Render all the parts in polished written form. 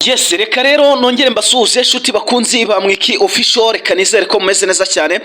Yes, reka rero nongere mbasuhuze, shuti bakunzi ba Mwiki Official. Reka nizere ko mumeze neza cyane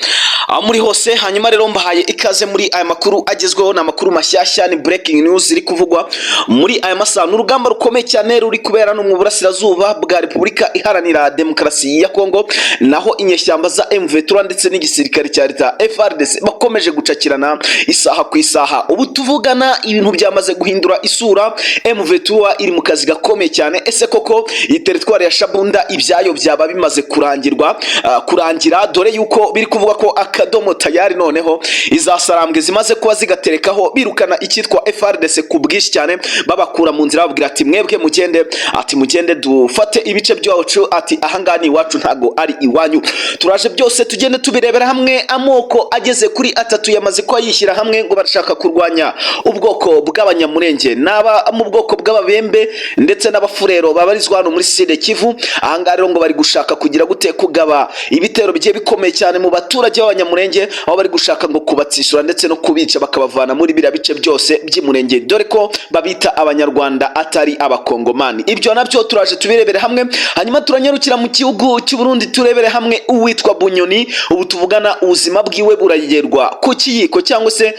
aho muri hose. Hanyuma rero mbahaye ikaze muri aya makuru agezweho, ni amakuru mashyashya, ni breaking news iri kuvugwa muri aya masaha. Ni urugamba rukomeye cyane ruri kubera no mu burasirazuba bwa Repubulika Iharanira Demokarasi ya Kongo, naho inyeshyamba za M23 ndetse n'igisirikare cya leta FARDC bakomeje gucakirana isaha ku isaha. Ubu tuvugana ibintu byamaze guhindura isura, M23 iri mu kazi gakomeye cyane. Ese koko iyi teritwari ya Shabunda ibyayo byaba bimaze kurangirwa, kurangira? Dore yuko biri kuvuga ko akadomo tayari noneho izasarambwe zimaze kuba zigaterekaho, birukana icyitwa FARDC ku bwinshi cyane, babakura mu nzira, bababwira ati: "Mwebwe mugende," ati: "Mugende dufate ibice byacu," ati: "Ahangaha ni iwacu, ntago ari iwanyu." Turaje byose tugende tubirebera hamwe. Amoko ageze kuri atatu yamaze kuba yishyira hamwe ngo barashaka kurwanya ubwoko bw'Abanyamurenge, n'aba mu bwoko bw'Ababembe ndetse n'Abafurero babarizwa hano muri Sud Kivu. Ahangaha rero ngo bari gushaka kugira gute? Kugaba ibitero bigiye bikomeye cyane mu baturage b'Abanyamurenge, aho bari gushaka ngo kubatsisura ndetse no kubica, bakabavana muri biriya bice byose by'Imurenge, dore ko babita Abanyarwanda atari Abakongomani. Ibyo nabyo turaje tubirebere hamwe. Hanyuma turanyarukira mu gihugu cy'u Burundi, turebere hamwe uwitwa Bunyoni. Ubu tuvugana ubuzima bwiwe buragerwa ku kiyiko cyangwa se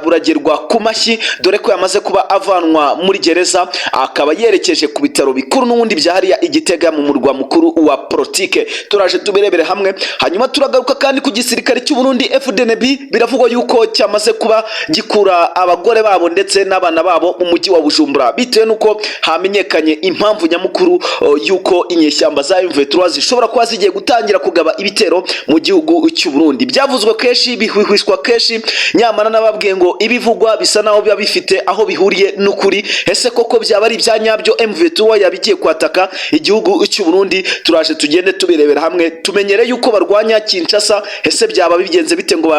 buragerwa ku mashyi, dore ko yamaze kuba avanwa muri gereza, akaba yerekeje ku bitaro bikuru n'ubundi bya hariya i Gitega mu murwa mukuru wa politike. Turaje tubirebere hamwe. Hanyuma turagaruka kandi ku gisirikare cy'u Burundi FDNB, biravugwa yuko cyamaze kuba gikura abagore babo ndetse n'abana babo mu mujyi wa Bujumbura, bitewe n'uko hamenyekanye impamvu nyamukuru yuko inyeshyamba za M23 zishobora kuba zigiye gutangira kugaba ibitero mu gihugu cy'u Burundi. Byavuzwe kenshi, bihwihwiswa kenshi, nyamara nababwiye ngo ibivugwa bisa naho biba bifite aho bihuriye n'ukuri. Ese koko byaba ari ibya nyabyo, M23 yabigiye kwataka igihugu cy'u Burundi? Turaje tugende tubirebera hamwe. Tumenyere yuko barwanya Kinshasa, ese byaba bigenze bite ngo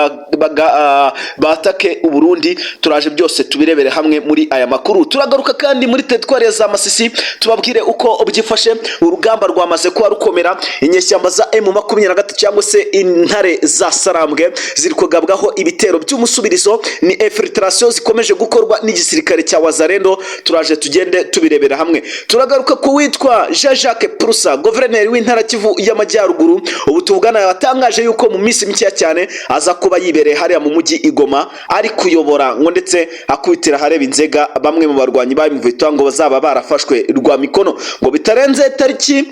batake Uburundi? Turaje byose tubirebere hamwe muri aya makuru. Turagaruka kandi muri teritwari za Masisi, tubabwire uko byifashe. Urugamba rwamaze kuba rukomera, inyeshyamba za M23 cyangwa se intare za Sarambwe ziri kugabwaho ibitero by'umusubirizo, ni infiltration zikomeje gukorwa n'igisirikare cya Wazalendo. Turaje tugende tubirebera hamwe. Turagaruka ku witwa Jean Jacques Purusa, guverineri w'intara Kivu y'Amajyaruguru. Ubu tuvugana yatangaje yuko mu minsi mikeya cyane aza kuba yibereye hariya mu mujyi i Goma, ari kuyobora ngo ndetse akubitira ahareba inzega bamwe mu barwanyi ba M23 ngo bazaba barafashwe rwa mikono, ngo bitarenze tariki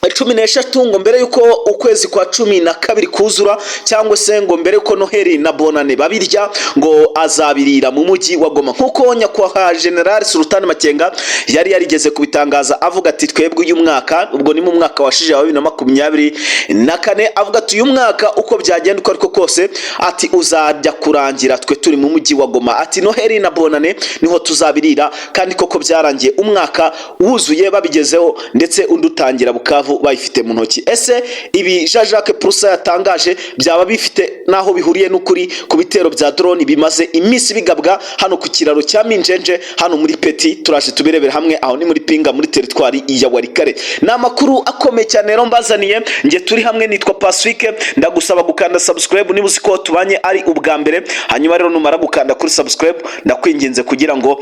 13, ngo mbere y'uko ukwezi kwa 12 kuzura, cyangwa se ngo mbere y'uko Noheli na Bonane babirya, ngo azabirira mu mujyi wa Goma, nk'uko nyakubahwa General Sultan Makenga yari yarigeze kubitangaza, avuga ati: "Twebwe uyu mwaka," ubwo ni mu mwaka washije wa 2024, avuga ati: "Uyu mwaka uko byagenda uko ariko kose," ati, "uzajya kurangira twe turi mu mujyi wa Goma," ati: "Noheli na Bonane niho tuzabirira." Kandi koko byarangiye umwaka wuzuye babigezeho, ndetse undi utangira Bukavu bayifite mu ntoki. Ese ibi Jean Jacques Purusa yatangaje byaba bifite n'aho bihuriye n'ukuri ku bitero bya drone bimaze iminsi bigabwa hano ku kiraro cya Minjenje hano muri Peti? Turaje tubirebere hamwe. Aho ni muri Pinga, muri teritwari ya Walikale. Ni amakuru akomeye cyane rero mbazaniye. Nge turi hamwe nitwa Pacifique. Ndagusaba gukanda subscribe niba uzi ko tubanye ari ubwa mbere. Hanyuma rero numara gukanda kuri subscribe, ndakwinginze kugira ngo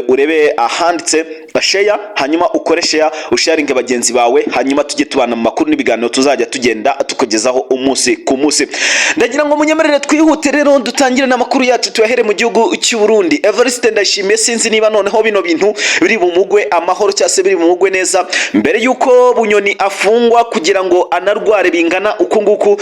urebe ahanditse share, hanyuma ukore share, usharinge bagenzi bawe, hanyuma tujye tubana mu makuru n'ibiganiro tuzajya tugenda tukugezaho umunsi ku munsi. Ndagira ngo munyemerere twihute rero, dutangire n'amakuru yacu, tuyahere mu gihugu cy'u Burundi. Evariste Ndayishimiye, sinzi niba noneho bino bintu biri bumugwe amahoro cyangwa se biri bumugwe neza. Mbere y'uko Bunyoni afungwa kugira ngo anarware bingana uku nguku,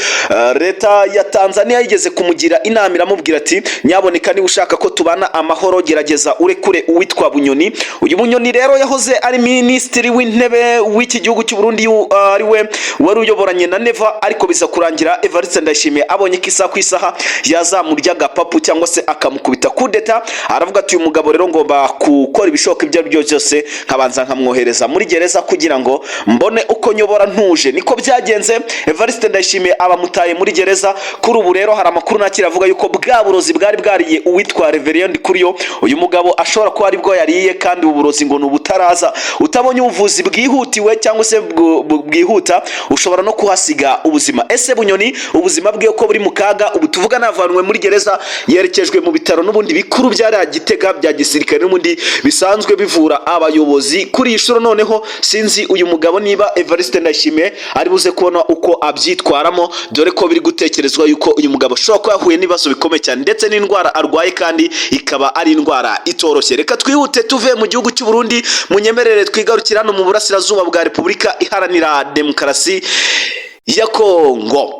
leta ya Tanzania yigeze kumugira inama, iramubwira ati: "Nyaboneka, niba ushaka ko tubana amahoro, gerageza urekure uwitwa Bunyoni." Uyu Bunyoni rero yahoze ari minisitiri w'intebe w'iki gihugu cy'u Burundi, ari we wari uyoboranye na Neva, ariko biza kurangira Evariste Ndayishimiye abonye ko isaha ku isaha yazamurya agapapu cyangwa se akamukubita kudeta, aravuga ati: "Uyu mugabo rero ngomba gukora ibishoboka ibyo ari byo byose nkabanza nkamwohereza muri gereza kugira ngo mbone uko nyobora ntuje." Niko byagenze, Evariste Ndayishimiye abamutaye muri gereza. Kuri ubu rero hari amakuru nakira avuga yuko bwa burozi bwari bwariye uwitwa Reverien Kuriyo, uyu mugabo ashobora kuba aribwo yariye, kandi ubu burozi ngo ni ubutaraza. Utabonye ubuvuzi bwihutiwe cyangwa se bwihuta, ushobora no kuhasiga ubuzima. Ese Bunyoni ubuzima bwe ko buri mu kaga? Ubu tuvuga navanwe muri gereza, yerekejwe mu bitaro n'ubundi. n'ubundi bikuru byari Gitega bya gisirikare n'ubundi bisanzwe bivura abayobozi. Kuri iyi shuro noneho sinzi uyu mugabo niba Evariste Ndayishimiye ari buze kubona uko abyitwaramo, dore ko biri gutekerezwa yuko uyu mugabo ashobora kuba yahuye n'ibibazo bikomeye cyane, ndetse n'indwara arwaye kandi ikaba ari indwara itoroshye. Reka twihute tuve mu gihugu cy'u Burundi, munyemerere twigarukira hano mu burasirazuba bwa Repubulika Iharanira Demokarasi ya Kongo.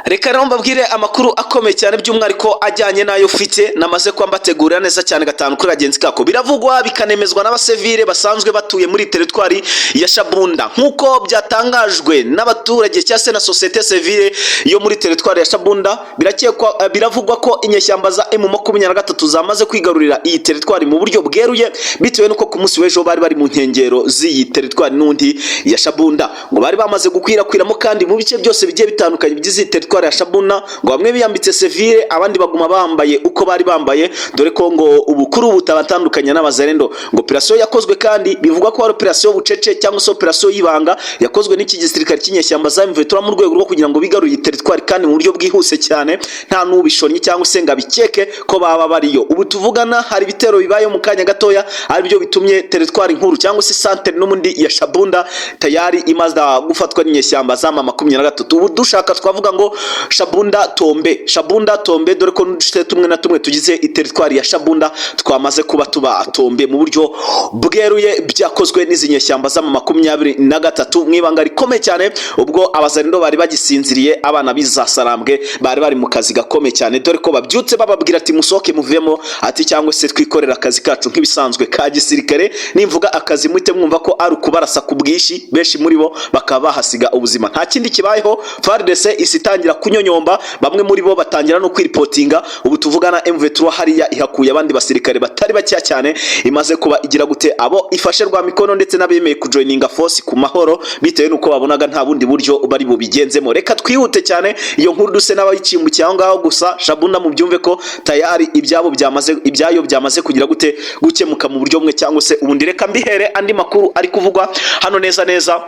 Reka rero mbabwire amakuru akomeye cyane, by'umwihariko ajyanye n'ayo ufite namaze kuba mbategurira neza cyane gatanu kuri bagenzi kako. Biravugwa bikanemezwa n'abasivile basanzwe batuye muri teritwari ya Shabunda, nk'uko byatangajwe n'abaturage cyangwa se na société civile yo muri teritwari ya Shabunda. Birakekwa, biravugwa ko inyeshyamba za M23 zamaze kwigarurira iyi teritwari mu buryo bweruye, bitewe n'uko ku munsi w'ejo bari bari mu nkengero z'iyi teritwari n'undi ya Shabunda, ngo bari bamaze gukwirakwiramo kandi mu bice byose bigiye bitandukanye bigize iyi teritwari ya Shabunda. Ngo bamwe biyambitse civile, abandi baguma bambaye uko bari bambaye, dore ko ngo ubu kuri ubu butabatandukanya n'abazarendo. Ngo operasiyo yakozwe kandi bivugwa ko ari operasiyo bucece cyangwa se operasiyo y'ibanga yakozwe n'iki gisirikare cy'inyeshyamba za M23 mu rwego rwo kugira ngo bigarurire iyi teritwari kandi mu buryo bwihuse cyane, nta n'ubishonnye cyangwa se ngo abikeke ko baba bariyo. Ubu tuvugana hari ibitero bibaye mu kanya gatoya, aribyo bitumye teritwari nkuru cyangwa se santere n'ubundi ya Shabunda tayari imaze gufatwa n'inyeshyamba za M23. Ubu dushaka twavuga ngo Shabunda tombé, Shabunda tombé, dore ko n'uduce tumwe na tumwe tugize iteritwari ya Shabunda twamaze kuba tuba tombé mu buryo bweruye. Byakozwe n'izi nyeshyamba z'ama 23 mu ibanga rikomeye cyane, ubwo abazarindo bari bagisinziriye, abana b'izasarambwe bari bari mu kazi gakomeye cyane, dore ko babyutse bababwira ati: "Musohoke muvemo," ati cyangwa se twikorera akazi kacu nk'ibisanzwe ka gisirikare. Nimvuga akazi muhite mwumva ko ari ukubarasa ku bwinshi, benshi muri bo bakaba bahasiga ubuzima. Nta kindi kibayeho, FARDC isi itangira kunyonyomba, bamwe muri bo batangira no kwiripotinga. Ubu tuvugana M23 hariya ihakuye abandi basirikare batari bakeya cyane, imaze kuba igira gute abo ifashe rwa mikono, ndetse n'abemeye kujoininga force ku mahoro bitewe n'uko babonaga nta bundi buryo bari bubigenzemo. Reka twihute cyane iyo nkuru duse n'abayicimbukiye aho ngaho. Gusa Shabunda mubyumve ko tayari ibyabo byamaze, ibyayo byamaze kugira gute, gukemuka mu buryo bumwe cyangwa se ubundi. Reka mbihere andi makuru ari kuvugwa hano neza neza.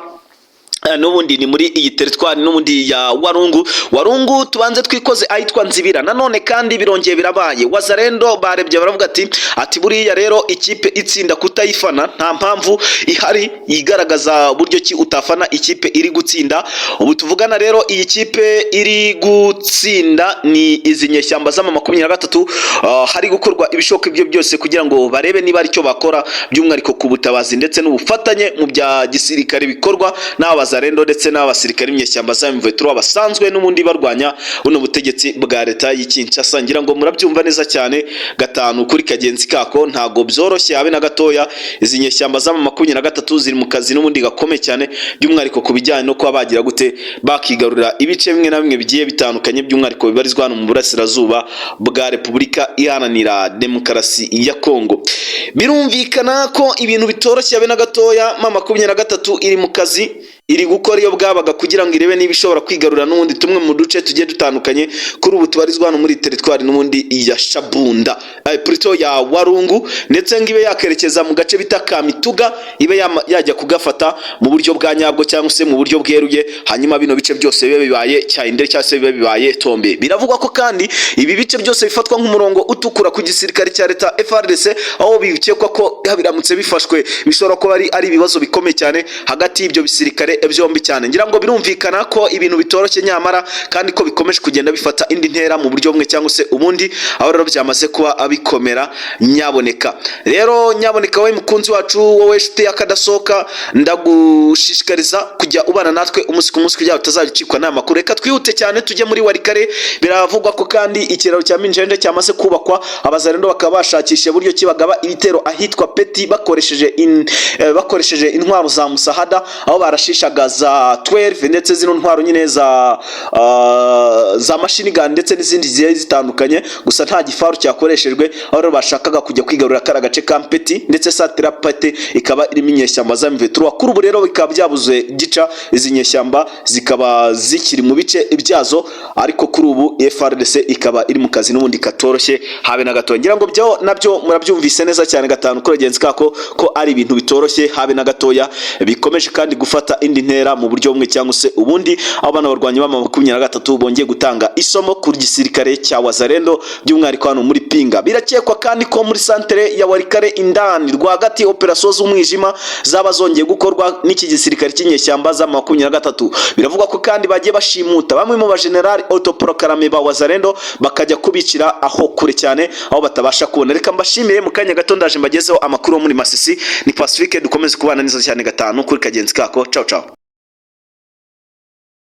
N'ubundi ni muri iyi teritwari n'ubundi ya Warungu. Warungu tubanze twikoze ahitwa Nzibira. Nanone kandi birongeye birabaye, Wazarendo barebye baravuga ati buriya rero ikipe itsinda kutayifana nta mpamvu ihari igaragaza buryo ki utafana ikipe iri gutsinda. Ubu tuvugana rero iyi kipe iri gutsinda ni izi nyeshyamba z'ama 23. Hari gukorwa ibishoboka ibyo byose kugira ngo barebe niba aricyo bakora, by'umwihariko ku butabazi ndetse n'ubufatanye mu bya gisirikare bikorwa n'aba Wazalendo ndetse n'abasirikare b'inyeshyamba za M23 basanzwe n'ubundi barwanya buno butegetsi bwa leta y'i Kinshasa. Ngira ngo murabyumva neza cyane gatanu kuri kagenzi kako, ntago byoroshye habe na gatoya. Izi nyeshyamba z'ama 23 ziri mu kazi n'ubundi gakomeye cyane, by'umwihariko ku bijyanye no kuba bagira gute, bakigarurira ibice bimwe na bimwe bigiye bitandukanye, by'umwihariko bibarizwa hano mu burasirazuba bwa Repubulika Iharanira Demokarasi ya Kongo. Birumvikana ko ibintu bitoroshye habe na gatoya. Ma 23 iri mu kazi, iri gukora iyo bwabaga kugira ngo irebe niba ishobora kwigarurira n'ubundi tumwe mu duce tugiye dutandukanye kuri ubu tubarizwa hano muri teritwari n'ubundi ya Shabunda, plutôt ya Warungu, ndetse ngo ibe yakerekeza mu gace bita Kamituga, ibe yajya kugafata mu buryo bwa nyabwo cyangwa se mu buryo bweruye, hanyuma bino bice byose bibe bibaye cyayinde cyangwa se bibe bibaye tombé. Biravugwa ko kandi ibi bice byose bifatwa nk'umurongo utukura ku gisirikare cya leta FARDC, aho bikekwa ko biramutse bifashwe bishobora kuba ari ibibazo bikomeye cyane hagati y'ibyo bisirikare byombi cyane. Ngira ngo birumvikana ko ibintu bitoroshye, nyamara kandi ko bikomeje kugenda bifata indi ntera mu buryo bumwe cyangwa se ubundi, aho rero byamaze kuba bikomera. Nyaboneka rero, nyaboneka wowe mukunzi wacu, wowe nshuti y'akadasohoka, ndagushishikariza kujya ubana natwe umunsi ku munsi kugira ngo utazajya ucikwa n'aya makuru. Reka twihute cyane tujye muri Warikare. Biravugwa ko kandi ikiraro cya Minjenje cyamaze kubakwa, abazarendo bakaba bashakisha uburyo ki bagaba ibitero ahitwa Peti bakoresheje intwaro za musahada, aho barashishaga za 12 ndetse zino ntwaro nyine za machine gun ndetse n'izindi zigiye zitandukanye. Gusa nta gifaru cyakoreshejwe, aho rero bashakaga kujya kwigarurira kariya gace ka Mpeti, ndetse Satira Pete ikaba irimo inyeshyamba za M23. Kuri ubu rero bikaba byabuze gica, izi nyeshyamba zikaba zikiri mu bice byazo, ariko kuri ubu FARDC ikaba iri mu kazi n'ubundi katoroshye habe na gato. Ngira ngo byo nabyo murabyumvise neza cyane gatanu kuri bagenzi kako ko ari ibintu bitoroshye habe na gatoya, bikomeje kandi gufata indi. indi ntera mu buryo bumwe cyangwa se ubundi, aho bano barwanyi ba M23 bongeye gutanga isomo ku gisirikare cya Wazalendo, by'umwihariko hano muri Pinga. Birakekwa kandi ko muri santere ya Walikale indani rwagati, operasiyo z'umwijima zaba zongeye gukorwa n'iki gisirikare cy'inyeshyamba za 23. Biravugwa ko kandi bagiye bashimuta bamwe mu bajenerali autoproclamés ba Wazalendo, bakajya kubicira aho kure cyane, aho batabasha kubona. Reka mbashimire, mu kanya gato ndaje mbagezeho amakuru yo muri Masisi. Ni Pacifique, dukomeze kubana neza cyane gatanu kuri kagenzi kako. Ciao ciao.